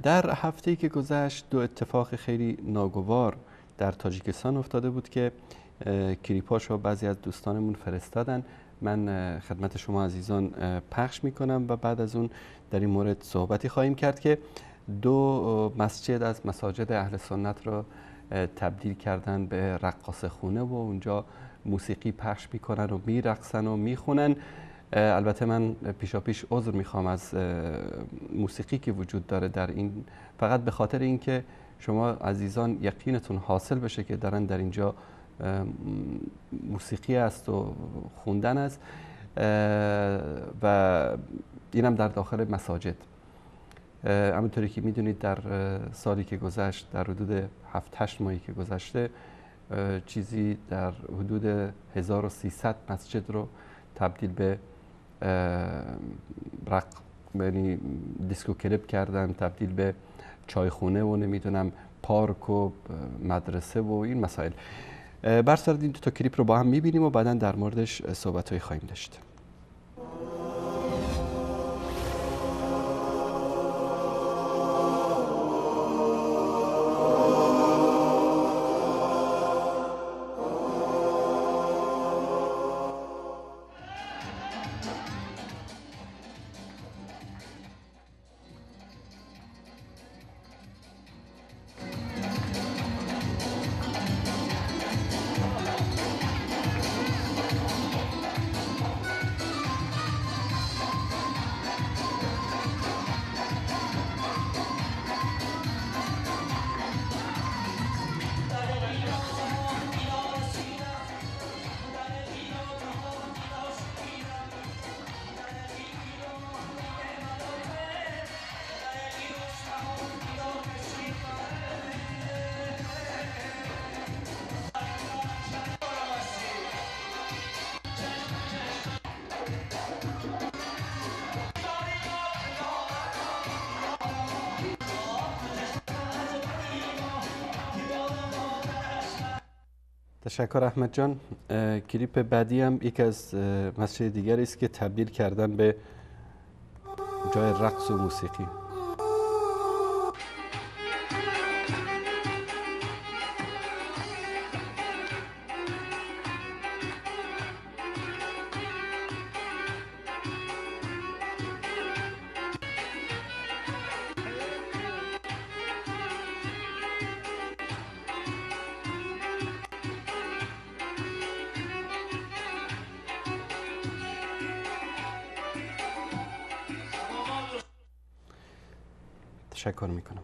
در هفته‌ای که گذشت دو اتفاق خیلی ناگوار در تاجیکستان افتاده بود که کلیپاشو بعضی از دوستانمون فرستادن. من خدمت شما عزیزان پخش میکنم و بعد از اون در این مورد صحبتی خواهیم کرد که دو مسجد از مساجد اهل سنت را تبدیل کردن به رقاص خونه و اونجا موسیقی پخش میکنن و میرقصن و میخونن. البته من پیشاپیش عذر میخوام از موسیقی که وجود داره در این، فقط به خاطر اینکه شما عزیزان یقینتون حاصل بشه که دارن در اینجا موسیقی است و خوندن است و اینم در داخل مساجد. همونطوری که میدونید در سالی که گذشت، در حدود 7-8 ماهی که گذشته، چیزی در حدود 1300 مسجد رو تبدیل به یعنی دیسکو کلب کردن، تبدیل به چایخونه و نمیدونم پارک و مدرسه و این مسائل. بر سر این دو تا کلیپ رو با هم میبینیم و بعدا در موردش صحبت‌هایی خواهیم داشت. تشکر احمد جان. کلیپ بعدی هم یکی از مسجد دیگری است که تبدیل کردن به جای رقص و موسیقی. تشکر میکنم.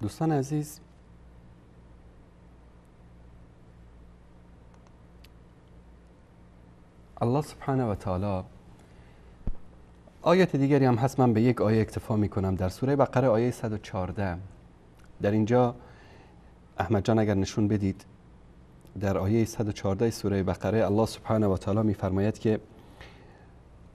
دوستان عزیز، الله سبحانه و تعالی آیت دیگری هم هست، من به یک آیه اکتفا میکنم در سوره بقره آیه 114. در اینجا احمد جان اگر نشون بدید، در آیه 114 سوره بقره الله سبحانه و تعالی میفرماید که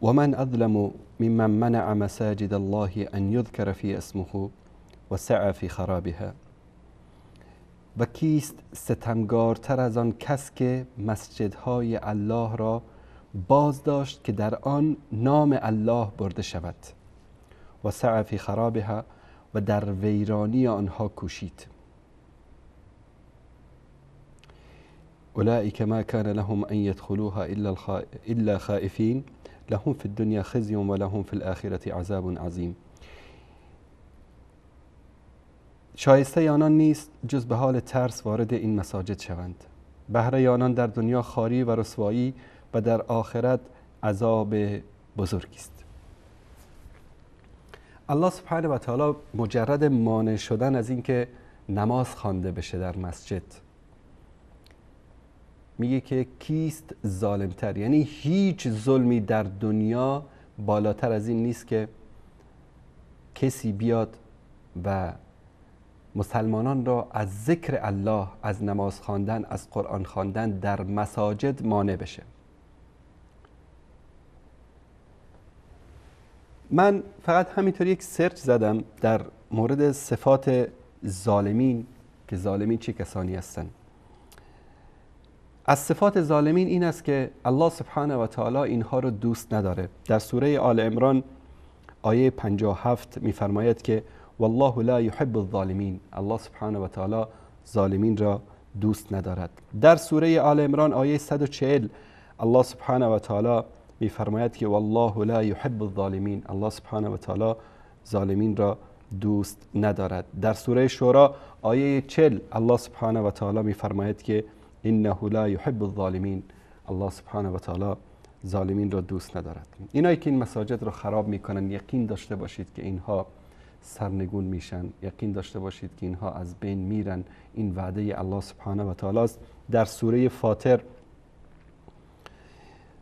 ومن أظلم ممن منع مساجد الله أن يذكر في اسمه وسعى في خرابها. و کیست ستمگارتر از آن کس که مسجدهای الله را باز داشت که در آن نام الله برده شود، و سعى في خرابها، و در ویرانی آنها کوشید. أولئك ما كان لهم أن يدخلوها إلا خائفين لهم في الدنيا خزي ولهم في الآخرة عذاب عظیم. شایسته آنان نیست جز به حال ترس وارد این مساجد شوند. بهره آنان در دنیا خواری و رسوایی و در آخرت عذاب بزرگی است. الله سبحانه و تعالی مجرد مانع شدن از اینکه نماز خوانده بشه در مسجد میگه که کیست ظالمتر، یعنی هیچ ظلمی در دنیا بالاتر از این نیست که کسی بیاد و مسلمانان را از ذکر الله، از نماز خواندن، از قرآن خواندن در مساجد مانع بشه. من فقط همینطور یک سرچ زدم در مورد صفات ظالمین که ظالمین چه کسانی هستند. از صفات ظالمین این است که الله سبحانه و تعالی اینها رو دوست نداره. در سوره آل عمران آیه 57 میفرماید که والله لا یحب الظالمین، الله سبحانه و تعالی ظالمین را دوست ندارد. در سوره آل عمران آیه 140 الله سبحانه و تعالی میفرماید که والله لا یحب الظالمین، الله سبحانه و تعالی ظالمین را دوست ندارد. در سوره شورا آیه 40 الله سبحانه و تعالی میفرماید که انه لا یحب الظالمین، الله سبحانه و تعالی ظالمین را دوست ندارد. اینایی که این مساجد را خراب میکنن یقین داشته باشید که اینها سرنگون میشن، یقین داشته باشید که اینها از بین میرن. این وعده الله سبحانه و تعالی است. در سوره فاطر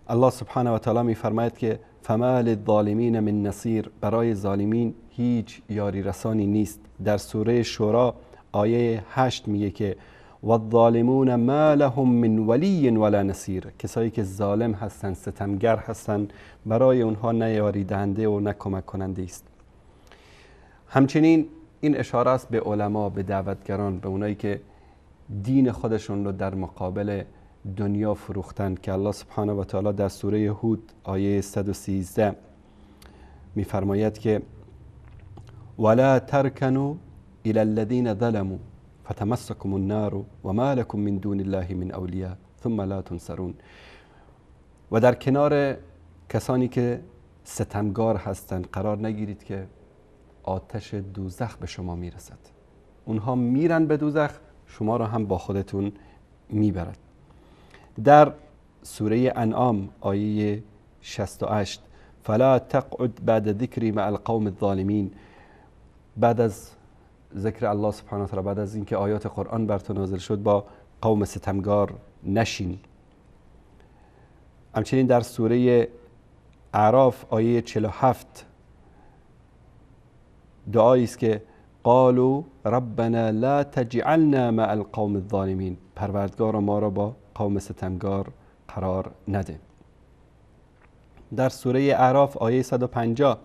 الله سبحانه و تعالی میفرماید که فما للظالمین من نصیر، برای ظالمین هیچ یاری رسانی نیست. در سوره شورا آیه 8 میگه که والظالمون ما لهم من ولی ولا نصیر، کسایی که ظالم هستند، ستمگر هستند، برای اونها نه یاری دهنده و نه کمک کننده است. همچنین این اشاره است به علما، به دعوتگران، به اونایی که دین خودشون رو در مقابل دنیا فروختن که الله سبحانه و تعالی در سوره هود آیه 113 میفرماید که ولا ترکنوا الى الذين ظلموا فتمسكم النار وما لكم من دون الله من اولیاء ثم لا تنصرون. و در کنار کسانی که ستمگار هستند قرار نگیرید که آتش دوزخ به شما میرسد. اونها میرن به دوزخ، شما را هم با خودتون میبرد. در سوره انعام آیه 68 فلا تقعد بعد ذکری مع القوم الظالمین، بعد از ذکر الله سبحانه و تعالی، بعد از اینکه آیات قرآن بر تو نازل شد، با قوم ستمگار نشین. همچنین در سوره اعراف آیه 47 دعایی است که قالوا ربنا لا تجعلنا مع القوم الظالمین، پروردگار ما را با قوم ستمگار قرار نده. در سوره اعراف آیه 150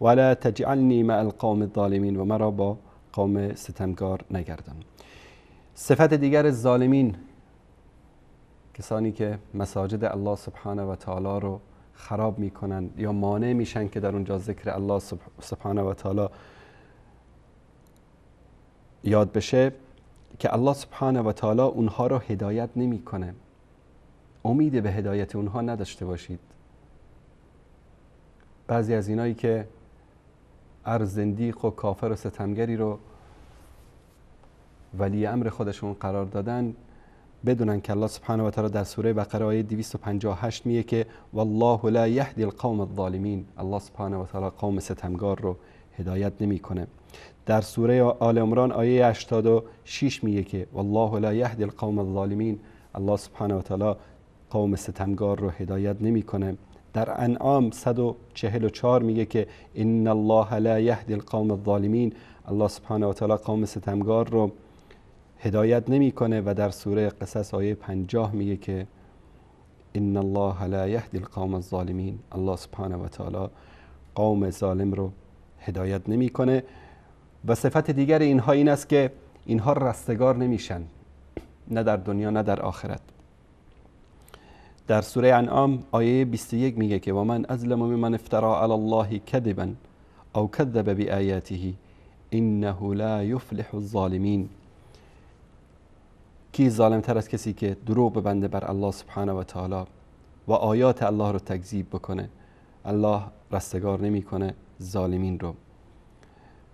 ولا تجعلنی مع القوم الظالمین، و مرا با قوم ستمگار نگردان. صفت دیگر ظالمین، کسانی که مساجد الله سبحانه و تعالی رو خراب میکنن یا مانع میشن که در اونجا ذکر الله سبحانه و تعالی یاد بشه، که الله سبحانه و تعالی اونها رو هدایت نمیکنه. امید به هدایت اونها نداشته باشید. بعضی از اینایی که زندیق و کافر و ستمگری رو ولی امر خودشون قرار دادن، بدونن که الله سبحانه و تعالی در سوره بقره آیه 258 میگه که والله لا یهدی القوم الظالمین، الله سبحانه و تعالی قوم ستمگار رو هدایت نمیکنه. در سوره آل عمران آیه 86 میگه که والله لا یهدی القوم الظالمین، الله سبحانه و تعالی قوم ستمگار رو هدایت نمیکنه. در انعام 144 میگه که ان الله لا یهدی القوم الظالمین، الله سبحانه و تعالی قوم ستمگار رو هدایت نمیکنه. و در سوره قصص آیه 50 میگه که ان الله لا یهدی القوم الظالمین، الله سبحانه و تعالی قوم ظالم رو هدایت نمیکنه. و صفت دیگر اینها این است که اینها رستگار نمیشن، نه در دنیا نه در آخرت. در سوره انعام آیه 21 میگه که و من ازلم ممن افترا علی الله کذبا او کذب بآیاته انه لا یفلح الظالمین. کی ظالمتر از کسی که دروغ ببنده بر الله سبحانه و تعالی و آیات الله رو تکذیب بکنه؟ الله رستگار نمیکنه ظالمین رو.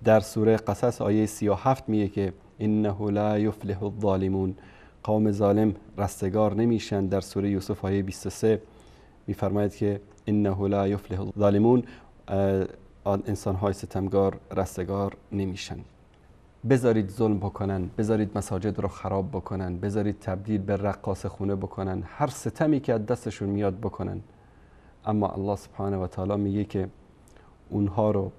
در سوره قصص آیه 37 میگه که انه لا یفلح الظالمون، قوم ظالم رستگار نمیشن. در سوره یوسف آیه 23 میفرماید که انه لا یفلح الظالمون، انسانهای ستمگار رستگار نمیشن. بذارید ظلم بکنن، بذارید مساجد رو خراب بکنن، بذارید تبدیل به رقاص خونه بکنن، هر ستمی که از دستشون میاد بکنن، اما الله سبحانه و تعالی میگه که اونها رو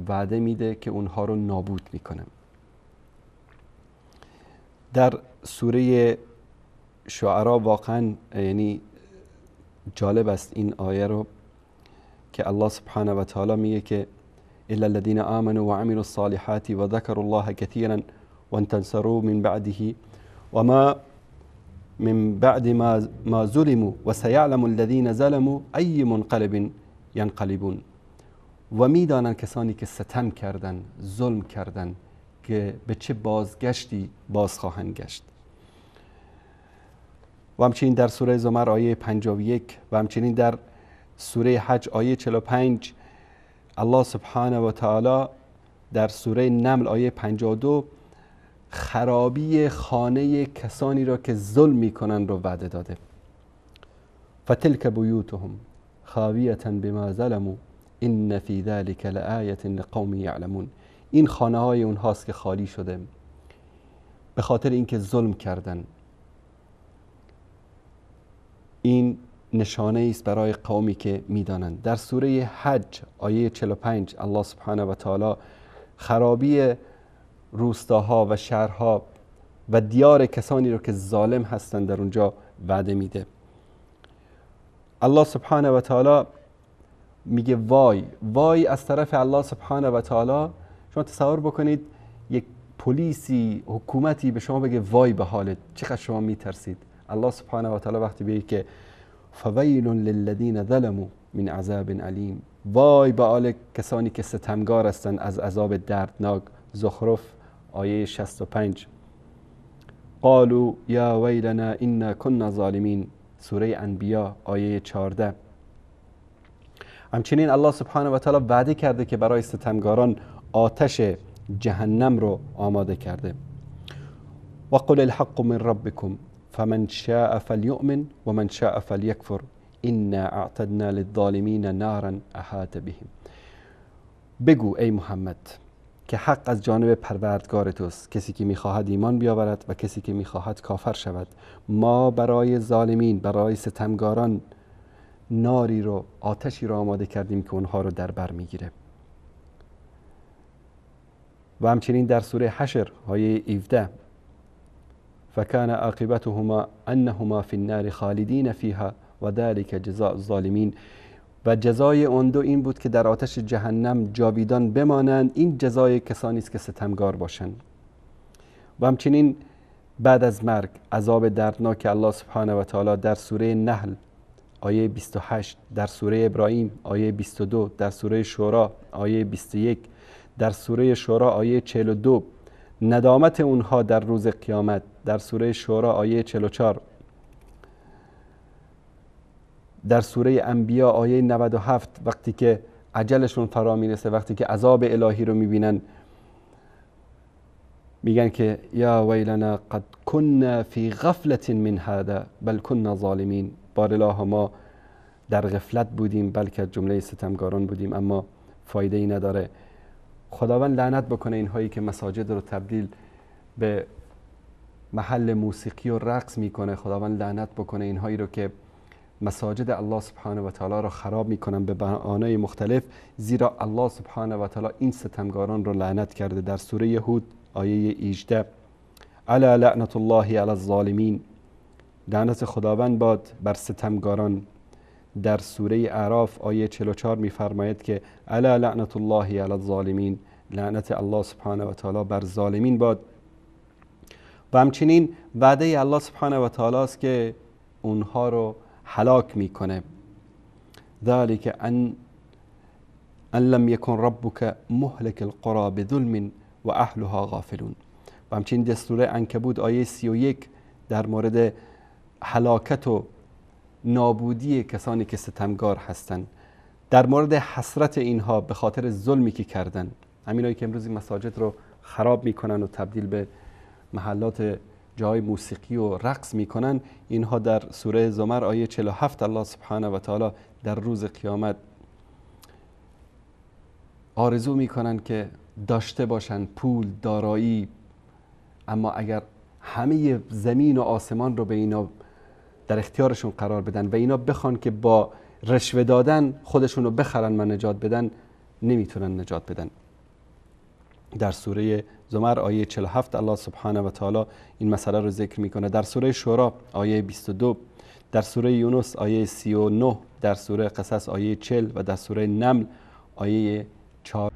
وعده میده که اونها رو نابود میکنه. در سوره شعرا واقعا یعنی جالب است این آیه رو که الله سبحانه و تعالی میگه که الا الذين آمنوا وعملوا الصالحات وذكروا الله كثيرا وانتصروا من بعده وما من بعد ما ظلموا وسيعلم الذين ظلموا أي منقلب ينقلبون. و میدانند کسانی که ستم کردن، ظلم کردن، که به چه بازگشتی باز خواهند گشت. و همچنین در سوره زمر آیه 51 و همچنین در سوره حج آیه 45 الله سبحانه و تعالی در سوره نمل آیه 52 خرابی خانه کسانی را که ظلم میکنند رو وعده داده. فتلک بیوتهم خاویة بما ظلموا ان فی ذلک لآیة لقوم یعلمون. این خانه های اونهاست که خالی شده به خاطر اینکه ظلم کردن. این نشانه است برای قومی که میدانند. در سوره حج آیه 45 الله سبحانه و تعالی خرابی روستاها و شهرها و دیار کسانی رو که ظالم هستند در اونجا وعده میده. الله سبحانه و تعالی میگه وای وای از طرف الله سبحانه و تعالی. شما تصور بکنید یک پلیسی، حکومتی به شما بگه وای به حالت، چقدر شما میترسید. الله سبحانه و تعالی وقتی بگه که فویل للذین ظلموا من عذاب علیم، وای به حال کسانی که ستمگار هستند از عذاب دردناک. زخرف آیه 65. قالوا یا ویلنا انا كنا ظالمین، سوره انبیا آیه 14. همچنین الله سبحانه و تعالی وعده کرده که برای ستمگاران آتش جهنم رو آماده کرده. و قل الحق من ربکم فمن شاء فلیؤمن ومن شاء فلیکفر انا اعتدنا للظالمین نارا احاط بهم. بگو ای محمد که حق از جانب پروردگار توست، کسی که میخواهد ایمان بیاورد و کسی که میخواهد کافر شود. ما برای ظالمین، برای ستمگاران ناری رو، آتشی رو آماده کردیم که اونها رو در بر میگیره. و همچنین در سوره حشر آیه 17 فکان عاقبتهما انهما فی النار خالدین فیها و ذلک جزاء الظالمین. و جزای آن دو این بود که در آتش جهنم جاویدان بمانند. این جزای کسانی است که ستمگار باشند. و همچنین بعد از مرگ عذاب دردناک الله سبحانه و تعالی در سوره نحل آیه 28، در سوره ابراهیم آیه 22، در سوره شورا آیه 21، در سوره شورا آیه 42، ندامت اونها در روز قیامت در سوره شورا آیه 44، در سوره انبیا آیه 97 وقتی که عجلشون فرا میرسه، وقتی که عذاب الهی رو میبینن میگن که یا ویلنا قد كنا فی غفلة من هذا بل كنا ظالمین. بار اله ما در غفلت بودیم، بلکه جمله ستمگاران بودیم، اما فایده ای نداره. خداوند لعنت بکنه اینهایی که مساجد رو تبدیل به محل موسیقی و رقص میکنه. خداوند لعنت بکنه اینهایی رو که مساجد الله سبحانه و تعالی رو خراب میکنن به بهانه‌های مختلف، زیرا الله سبحانه و تعالی این ستمگاران رو لعنت کرده. در سوره هود آیه 18 الا لعنت الله علی الظالمین، لعنت خداوند باد بر ستمگاران. در سوره اعراف آیه 44 میفرماید که الا لعنت الله علی الظالمین، لعنت الله سبحانه و تعالی بر ظالمین باد. و همچنین وعده الله سبحانه و تعالی است که اونها رو هلاک میکنه. ذلك ان لم يكن ربك مهلك القرى بظلم و اهلها غافلون. و همچنین در سوره عنکبوت آیه 31 در مورد هلاکت و نابودی کسانی که ستمگار هستند، در مورد حسرت اینها به خاطر ظلمی که کردن، همینایی که امروز این مساجد رو خراب میکنن و تبدیل به محلات جای موسیقی و رقص میکنن، اینها در سوره زمر آیه 47 الله سبحانه و تعالی در روز قیامت آرزو میکنن که داشته باشن پول، دارایی، اما اگر همه زمین و آسمان رو به اینا در اختیارشون قرار بدن و اینا بخوان که با رشوه دادن خودشون رو بخرن و نجات بدن، نمیتونن نجات بدن. در سوره زمر آیه 47 الله سبحانه و تعالی این مسئله رو ذکر میکنه، در سوره شورا آیه 22، در سوره یونس آیه 39، در سوره قصص آیه 40 و در سوره نمل آیه 4.